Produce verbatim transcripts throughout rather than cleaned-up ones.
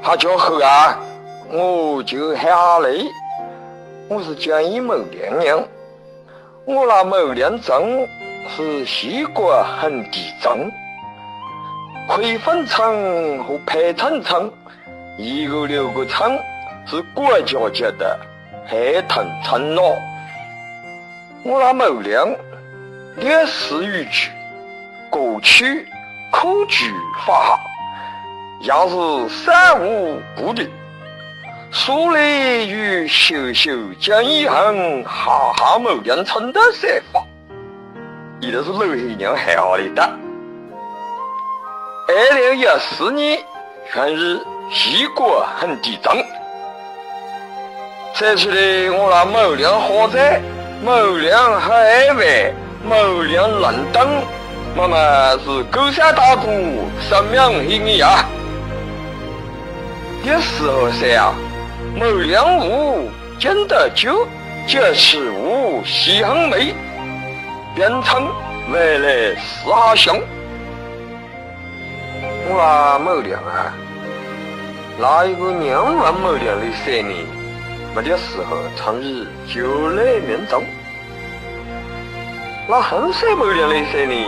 大家好啊，我就喊阿雷，我是江阴某良人。我拉某良镇是全国很地镇，魁峰村和沛城村，一个六个村是国家级的海滩村咯。我拉某良历史悠久， 过去科举发达，也是三无故地，所以有修修江阴行，下下某良村的说法。伊拉是老黑娘喊阿里的。二零一四年， 全是全国很地震。说起来，我拉某良好在，某良海外，某良兰登，那么是高山大哥生命黑你呀。这时候说啊，某良无真的就，这是无西很美，变成未来四下乡。 我拉某良啊，拉一个人问某良的三年，没得时候常是就来面中。拉很少某良的三年，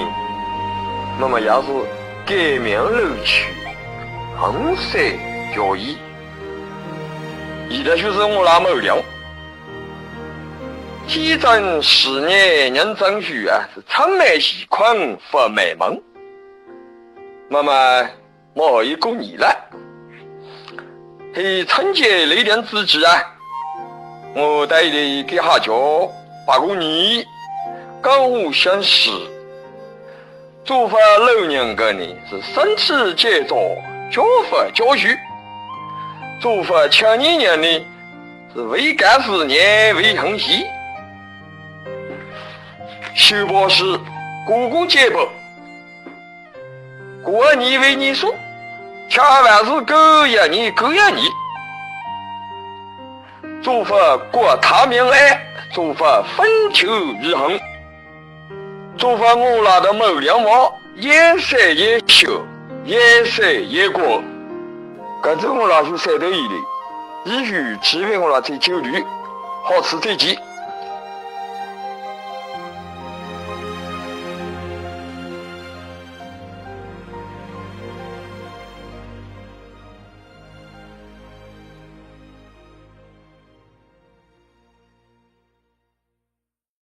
那么也是改名楼去，很少交易。现在就是我拉某良。 天真十年人真虚啊，是春梅喜款福美门。那么，某一个年了，是春节雷电之际啊，我带一个哈脚八个年，刚好相识。 做法老人家呢，是身体健壮，交发交友。做法青年人呢，是为干事业为恒心。修报是哥哥结拜，过年为年数，吃饭是过一年过一年。做法国泰民安，做法风调雨顺。 做法我拉的某良房，越晒越小，越晒越高。搿种我拉就晒得一哩，也许只为我拉在酒里，好吃再见。